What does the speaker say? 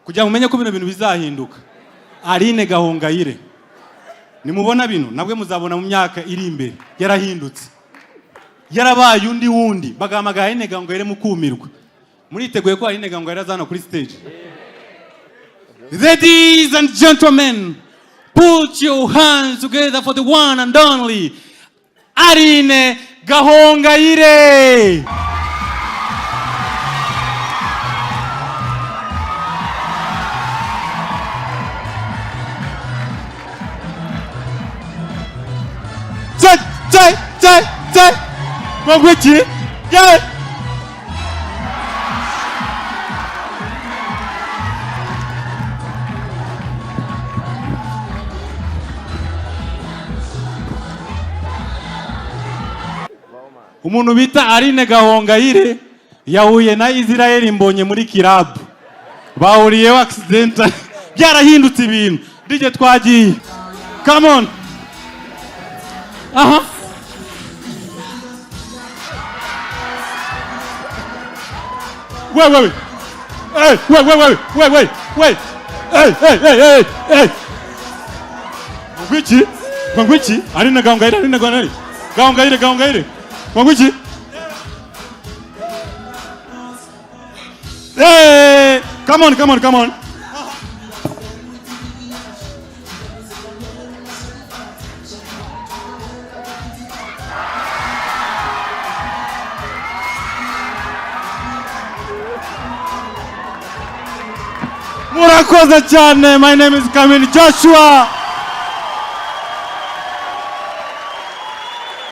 Kugira ngo umenye ko bino bintu bizahinduka, Aline Gahongayire nimubona bino, nabwe muzabona mu myaka iri imbere yarahindutse, yarabaye undi wundi. Bagahamagara Aline Gahongayire mukumirwa. Muriteguye ko Aline Gahongayire azana kuri stage? Ladies and gentlemen, put your hands together for the one and only Aline Gahongayire. Jai, jai, jai, jai. Ngwiki? Yeah. Umuntu bita Aline Gahongayire yahuye na Israel Mbonye muri club, bahuriyeho accident, byarahindutse ibintu. DJ, twagiye, come on. Aha, we we we, hey, we we we we we we, hey hey hey hey hey. Ngwiki? Ngwiki? Aline Gahongayire, Aline Gahongayire, Gahongayire, Gahongayire, ngwiki? Hey, come on, come on, come on. Murakoze cyane. My name is Kamil Joshua.